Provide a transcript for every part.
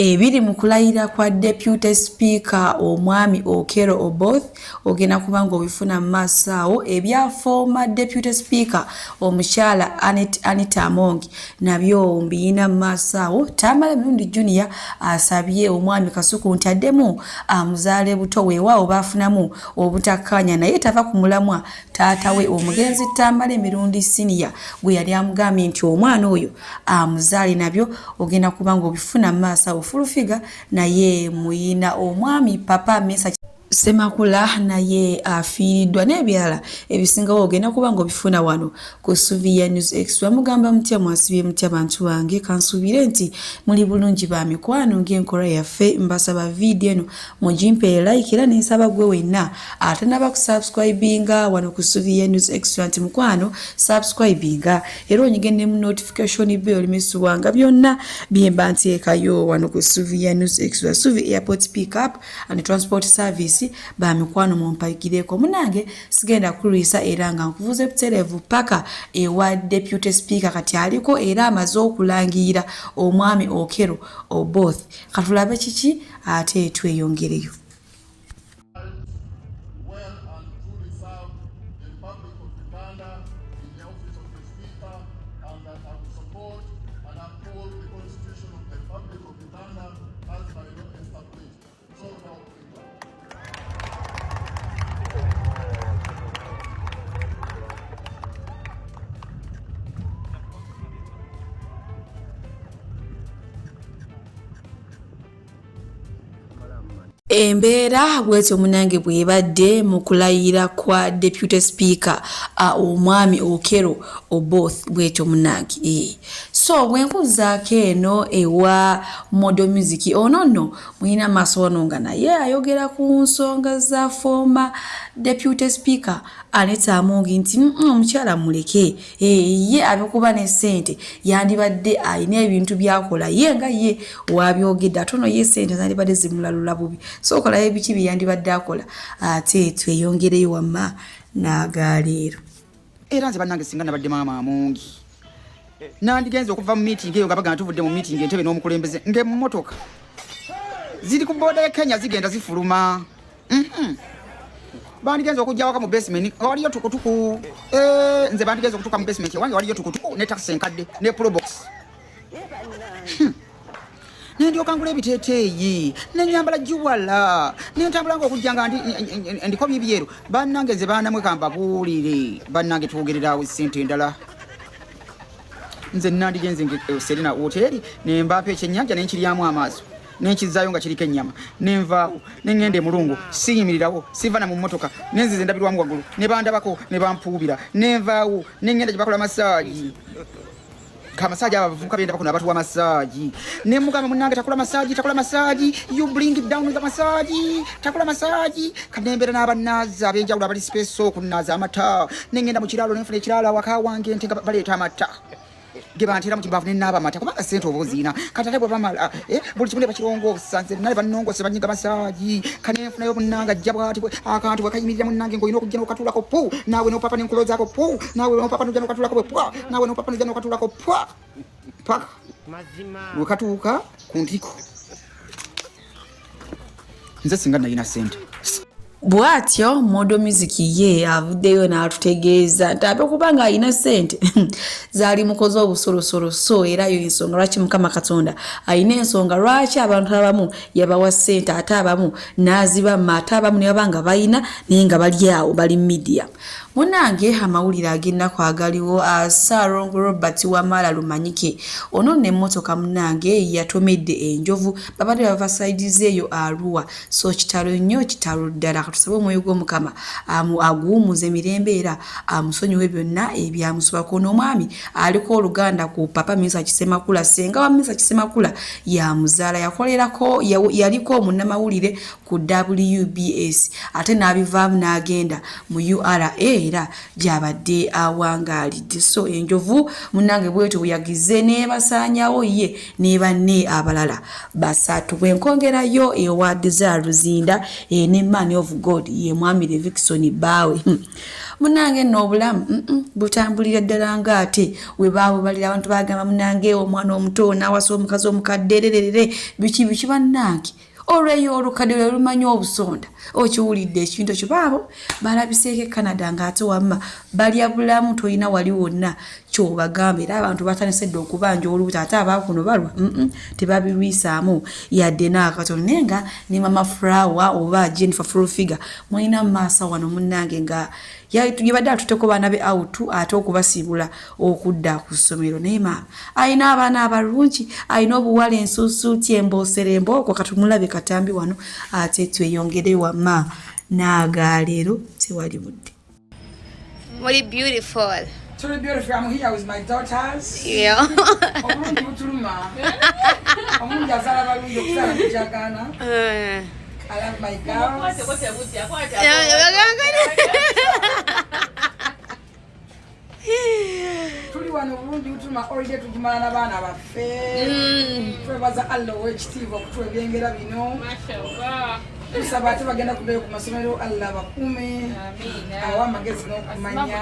Ebiri mu kulayira kwa Deputy Speaker omwami Okello Oboth ogenda kuba ng'obifuna mu maaso awo. Ebya former Deputy Speaker omukyala Anita Among nabyo mbiyina mu maaso awo. Tamale Mirundi Junior asabye omwami Kasuku nti addemu amuzaale buto, weewaawo baafunamu obutakkaanya naye tava ku mulamwa taata we omugenzi Tamale Mirundi Senior gwe yali amugambye nti omwana oyo amuzaale, nabyo ogenda kuba ng'obifuna mu maaso awo. Full Figure naye muyina omwami Papa Mesa Ssemakula naye afiiriddwa n'ebirala ebisingawo ogenda kuba ng'obifuna wano ku Suvia News Extra. Mugamba mutya, mwasibye mutya bantu bange? Kansuubire nti muli bulungi ba mikwano. Ng'enkola yaffe, mbasaba vidiyo eno mugimpeere like, era nensaba gwe wenna atanaba kusubscribinga wano ku Suvia News Extra nti mukwano subscribinga era onyige ne mu notification bell olimesubwanga byonna byemba nteekayo wano ku Suvia News Extra. Suvi Airport Pickup and Transport Service, ba mikwano mumpagireko. Munange sigenda kulwisa era nga nkuvuze butereevu paka ewa Deputy Speaker kati aliko era amaze okulangirira omwami Okello Oboth. Katulabe kiki ate tweyongereyo. Well and truly serve the Republic of Uganda in the office of the Speaker, and that I will support and uphold the Constitution of the Republic of Uganda as by law established. So help me God. Embeera bwetyo munange bwebadde mu kulayira kwa Deputy Speaker omwami Okello Oboth bwetyo munange. So bwenkuzaako eno ewa Model Music, ono nno mulina maaso wano nga naye ayogera ku nsonga za former Deputy Speaker Anita Among nti omukyala muleke, ye abikuba ne ssente yandibadde alina ebintu byakola ye nga ye wabyogedde, ate ono ye ssente zandibadde zimulalula bubi. So okolayo ebiki bye yandibadde akola, ate tweyongereyo wamma n'agaleero. Era nze bannange singa nabadde maama Amongi, nandigenze okuva mu meeting eyo nga bagamba tuvudde mu meeting entebe n'omukulembeze, ng'emmotoka ziri ku border ya Kenya zigenda zifuluma. Bandigenze okujja waka mu basement nga waliyo tukutuku. Eh, nze bandigenze okutuuka mu basement ewange waliyo tukutuku ne taxi enkadde ne Probox. Nendyoka ngula ebiteeteeyi, nenyambala jiwala, nentambula nga okujja nga ndiko bibyeru. Bannange nze baanamwe kambabuulire, bannange twogereraawo essente endala. Nze nandigenze Serena Hoteri nembampa ekyennyanja nenkiryamu amaaso, nenkizaayo nga kiriko ennyama, nenvaawo neŋŋenda emulungu, siyimirirawo, siva na mu mmotoka, nenziza endabirwamu waggulu ne bandabako ne bampuubira, nenvaawo neŋŋenda gye bakola massage, kamassage abo abavubuka bendabako nabatuwa massage, nemugamba munange takula massage, takula massage, you bring it down the massage, takula massage. Kanembeera n'abanaaza ab'enjawulo abali special okunaaza amata, nengenda mu kiralo nenfuna ekiralo awaka wange, nte nga baleeta amata ge banteera mu kibavu nenaaba amata, kubanga sente oba oziina. Kati ate bwe bamala buli kimu ne bakirongoosa, nze nale bannongoose banyiga massage, kanenfunayo munnange ajja bwati akantu bwe kayimirira munnange ng'olina okujja n'okatuulako pu, naawe n'opapa nenkulozaako pu, naawe n'opapa nojja n'okatuulako bwe pwa, naawe n'opapa nojja n'okatuulako pwa, paka lwe katuuka ku ntiko. Nze singa nalina sente. Bw'atyo Model Music ye avuddeyo n'atutegeeza nti abe kubanga alina ssente zaali mukoze obusolosolo. So era yo ensonga lwaki Mukama Katonda alina ensonga lwaki abantu abamu yabawa ssente ate abamu n'azibamma, ate abamu ne baba nga balina naye nga bali awo bali media. Munange amawulire ag'ennaku agaliwo, Ssalongo Robert Wamala Lumanyike ono n'emmotoka munange yatomedde enjovu, babadde bava side z'eyo Arua. So kitalo nnyo, kitalo ddala. Katusabe omwoyo gw'Omukama aguwummuze mirembe era amusonyiwe byonna ebyamusobako. Ono omwami aliko oluganda ku Papa Mesach Ssemakula, ssenga wa Mesach Ssemakula yamuzaala, yakolerako yaliko munnamawulire ku WBS ate n'abivaamu n'agenda mu URA era gy'abadde awangaalidde. So enjovu munnange bwetyo bwe yagize n'ebasaanyawo ye ne banne abalala basatu. Bwe nkongerayo ewa Desire Luzinda ne Man of God ye mwami Levixone bbaawe. Munange nno obulamu butambulira ddala nga ate we baabubalira abantu bagamba munange omwana omuto n'awasa omukazi omukadde ererere biki biki bannange olweyo olukadde lwe lumanyi obusonda okiwulidde ekintu ekyo baabo balabiseeko e Canada ng'ate wamma balya bulamu tolina wali wonna kyobagamba era abantu batandise dda okubanja olubuto ate abakuno balwa tebabirwisaamu yadde n'akatono naye nga ne mama Flower oba Jennifer Full Figure mulina mu maaso wano munnange nga yabadde atutteko baana be out ate okubasiibula okudda ku ssomero naye maama alina abaana abalungi alina obuwala ensuusuuti emboosere embooko katumulabe katambi wano ate tweyongere wamma n'agaaleero tewali budde. Muli beautiful. Tuli beautiful. I'm here with my daughters. Yeah. Obulungi butuluma. Omulungi azaala balungi okuzaala kujagana. I love my girls. Tuli wano obulungi butuluma holiday tugimala n'abaana baffe. Twebaza Allah ow'ekitiibwa okutuwa ebyengera bino. Tusaba ate bagenda kuddayo ku masomero Allah abakuume, abawe amagezi n'okumanya,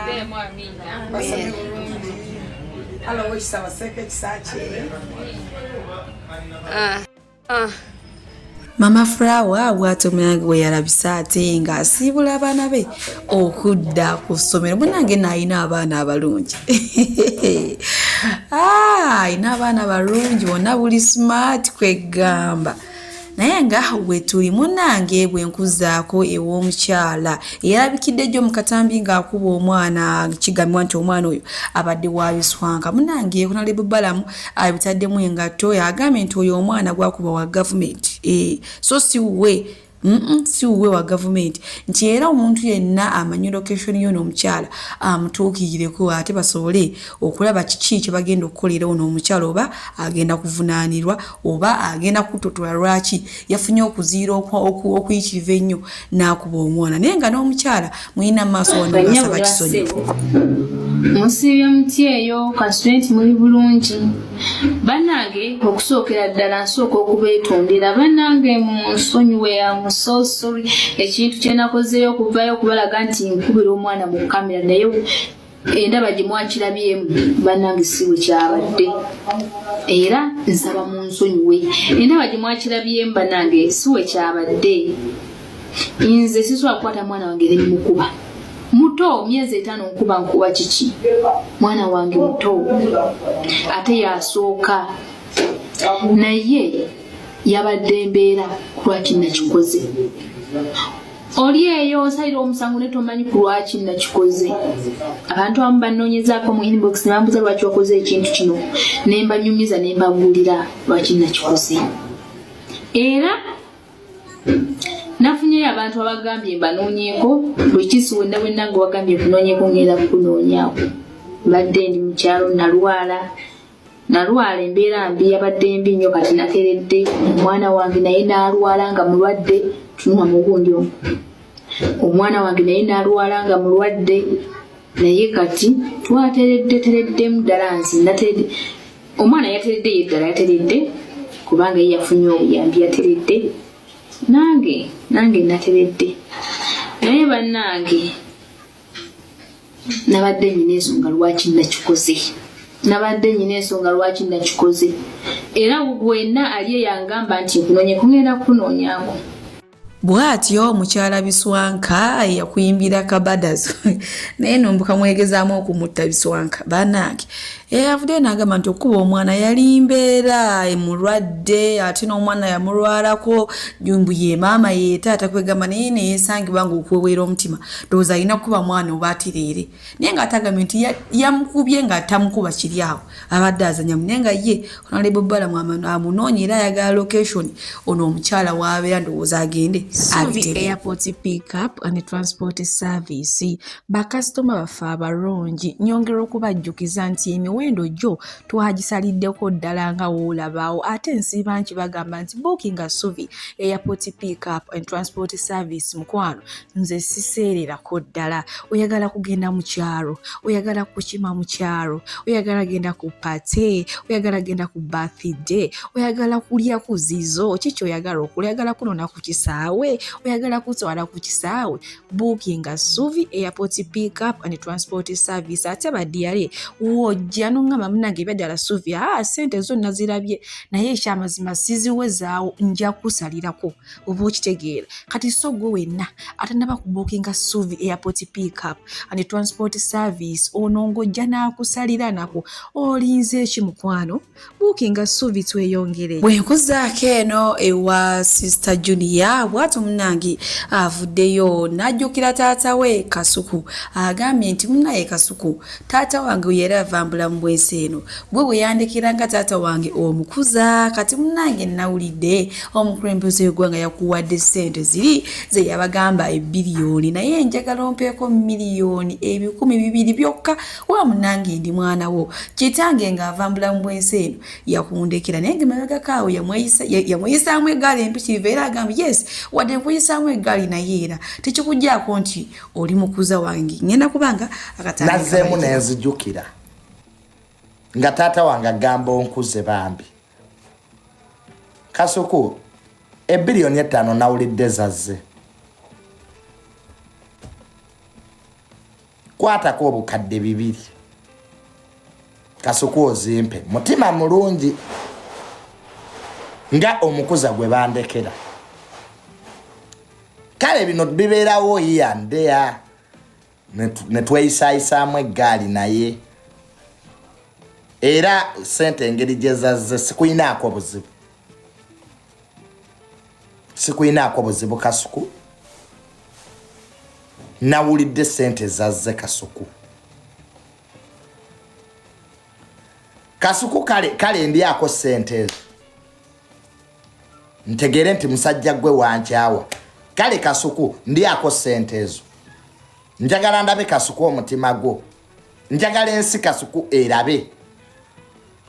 basome bulungi. Allah ow'ekisa abaseeko ekisa kye. Mama Flower bw'atyo munange bwe yalabise ate ng'asiibula abaana be okudda ku ssomero. Munange nno alina abaana abalungi. Alina abaana balungi bonna buli smart kwegamba. Naye nga we tuli munnange bwe nkuzaako ew'omukyala eyalabikidde jjo mu katambi ng'akuba omwana kigambibwa nti omwana oyo abadde wa biswanka. Munnange Honorable Balaam abitaddemu engatto agambye nti oyo omwana gwakuba wa gavumenti so si wuwe si wuwe wa gavumenti nti era omuntu yenna amanyi location y'ono omukyala amutuukirireko ate basobole okulaba kiki kye bagenda okukolera ono omukyala oba agenda kuvunaanirwa oba agenda kutotola lwaki yafunye okuziira okuyitiriva ennyo n'akuba omwana naye nga n'omukyala mulina mu maaso wano ng'asaba kisonyiwo. Musiibye mutya eyo kasule nti muli bulungi. Bannange okusookera ddala nsooka okubeetondera bannange munsonyiwe am so sorry ekintu kye nakozeeyo okuvaayo okubalaga nti nkubira omwana mu kamera naye endaba gye mwakirabyemu bannange si bwe kyabadde era nsaba munsonyiwe endaba gye mwakirabyemu bannange si bwe kyabadde nze sisobola kukwata mwana wange ne mukuba muto myezi 5 nkuba nkuba kiki mwana wange muto ate yasooka naye yabadde embeera lwaki nakikoze oli eyo osalira omusango ne tomanyi ku lwaki nakikoze abantu abamu bannoonyezaako mu inbox ne bambuuza lwaki wakoze ekintu kino ne mbanyumiza ne mbabuulira lwaki nakikoze era nafunyeyo abantu abagambye mbanoonyeeko buli kisi wenna wenna nga wagambye nkunoonyeeko ngenda kukunoonyaako mbadde ndi mu kyalo nalwala embeera mbi yabadde mbi nnyo kati nateredde omwana wange naye n'alwala nga mulwadde tunula mugundi omwo omwana wange naye n'alwala nga mulwadde naye kati twateredde tereddemu ddala nze nateredde omwana yateredde ye ddala yateredde kubanga ye yafunye obuyambi yateredde nange nateredde naye bannange nabadde nnyina ensonga lwaki nakikoze nabadde nnyina ensonga lwaki nakikoze era bwenna ali eyangamba nti nkunoonye kugenda kukunoonyaako. Bw'atyo mukyala Biswanka yakuyimbira Kabadazo naye nno mbu kamwegezaamu okumutta Biswanka bannange avuddeyo n'agamba nti okukuba omwana yali mbeera emulwadde ate n'omwana yamulwalako mbu ye maama ye taata kwegamba naye ne yeesangibwa ng'okuweweera omutima ndowooza alina kukuba mwana oba atereere naye ng'atagambye nti yamukubye nga tamukuba kiri awo abadde azanyamu naye nga ye Honorable Balaam amunoonya era ayagala location ono omukyala w'abeera ndowooza agende abitere. Airport Pickup and Transport Service bakasitoma baffe abalungi nyongera okubajjukiza nti emiwendo Emiwendo gyo twagisaliddeko ddala nga woolabaawo. Ate nsiiba nkibagamba nti bookinga Suvi Airport Pickup and Transport Service, mukwano nze siseererako ddala. Oyagala kugenda mu kyalo, oyagala kukima mu kyalo, oyagala genda ku party, oyagala genda ku birthday, oyagala kulya ku zizo, ki kyoyagala okulya, oyagala kunona ku kisaawe, oyagala kutwala ku kisaawe, bookinga Suvi Airport Pickup and Transport Service. Ate badiyale wojja noŋŋamba munange ebyaddala Suvi, sente zo nazirabye naye ekyamazima siziwezaawo, nja kusalirako, oba okitegeera. Kati so gwe wenna atanaba kubookinga Suvi Airport Pickup and Transport Service, ono ng'ojja n'akusalira nako, olinze eki mukwano? Bookinga Suvi tweyongere. Bwe nkuzaako eno ewa Sister Junior, bw'atyo munnange avuddeyo n'ajjukira taata we Kasuku. Agambye nti munnaye Kasuku, taata wange yera ava mu bulamu bw'ensi eno, gwe bwe yandekera nga taata wange omukuza. Kati munnange nawulidde omukulembeze w'eggwanga yakuwadde ssente ziri ze yabagamba ebbiliyoni, naye njagala ompeeko 200,000 byokka, wa munnange ndi mwana wo. Kitange ng'ava mu bulamu bw'ensi eno yakundekera, naye ngemabegako awo yamweyisaamu eggaali empitirivu. Era agambye yes, wadde nkuyisaamu eggaali, naye era tekikugjaako nti oli mukuza wange. Ngenda kubanga nazzeemu nenzijukira nga taata wange agamba onkuze. Bambi Kasuku, 5 biliyoni nawulidde zazze, kwatako 2,000 Kasuku ozimpe mutima mulungi nga omukuza gwe bandekera. Kale bino bibeerawo yiyandeya netweyisayisaamu eggaali, naye era sente engeri gye zazze sikuyinaako buzibu, sikuyinaako buzibu Kasuku. Nawulidde sente zazze Kasuku. Kasuku, kale kale ndyako sente ezo ntegeere nti musajja gwe wankyawa. Kale Kasuku, ndyako sente ezo, njagala ndabe Kasuku omutima gwo, njagala ensi Kasuku erabe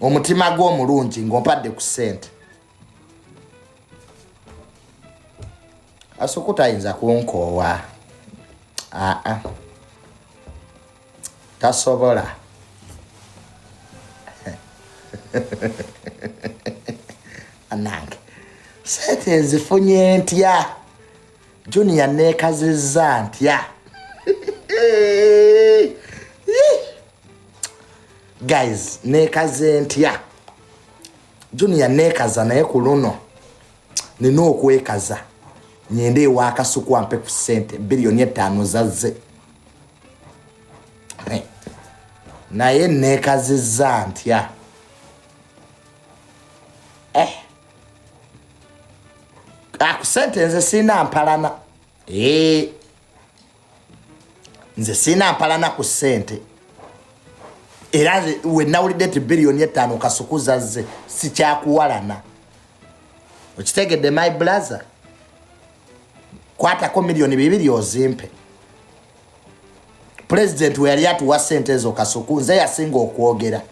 omutima gwo omulungi ng'ompadde ku sente. Kasuku tayinza kunkoowa, aa, tasobola. Anange sente nzifunye ntya? Junior, neekazizza ntya? Guys, neekaze ntya? Junior neekaza, naye ku luno nina okwekaza nyende ewa Kasuku ampe ku sente. 5 biliyoni zazze, naye neekazizza ntya? Eh. Ah, ku sente nze sirina mpalana. Eh. Nze sirina mpalana ku sente, era nze we nawulidde nti 5 biliyoni Kasuku zazze, sikyakuwalana. Okitegedde, my brother? Kwatako 2 miliyoni ozimpe. Pulezidenti we yali atuwa sente ezo Kasuku, nze yasinga okwogera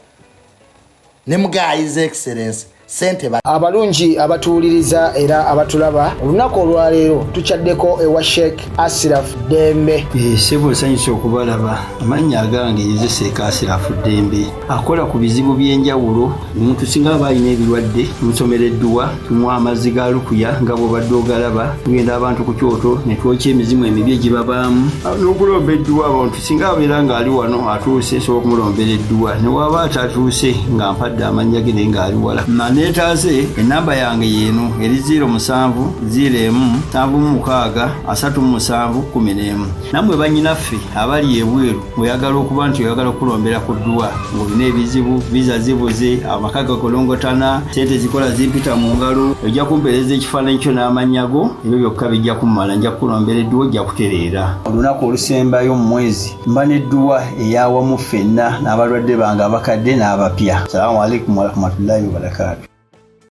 ne mugaa His Excellence sente Abalungi abatuwuliriza era abatulaba, olunaku olwaleero tukyaddeko ewa Sheikh Asiraf Ddembe. Ssebo, nsanyusa okubalaba. Amannya agange nze Seeka Asirafu Ddembe, akola ku bizibu by'enjawulo. Omuntu singa aba alina ebirwadde, tumusomera edduwa, tumuwa amazzi ga lukuya nga bw'obadde ogalaba. Tugenda abantu ku kyoto ne twokya emizimu emibi egibabaamu n'okulomba edduwa. Abantu singa abeera ng'ali wano atuuse, nsobola okumulombera edduwa, ne waba atatuuse nga mpadde amannya ge naye ng'ali wala naneetaase. Enamba yange yeeno eri 07 01 76 37 11. Nammwe bannyinaffe abali ebweru, ng'oyagala okuba nti oyagala okulombera ku dduwa, ng'olina ebizibu, visa zibuze, amaka gakolongotana, sente zikola zimpita mu ngalo, ojja kumpeereza ekifaananyi kyo n'amannya go, ebyo byokka bijja kummala, nja kukulombera edduwa, ojja kutereera. Olunaku olusembayo mu mwezi mba n'edduwa eyawamu ffenna n'abalwadde bange abakadde n'abapya. Salaamu alaikum warahmatullahi wabarakaatu.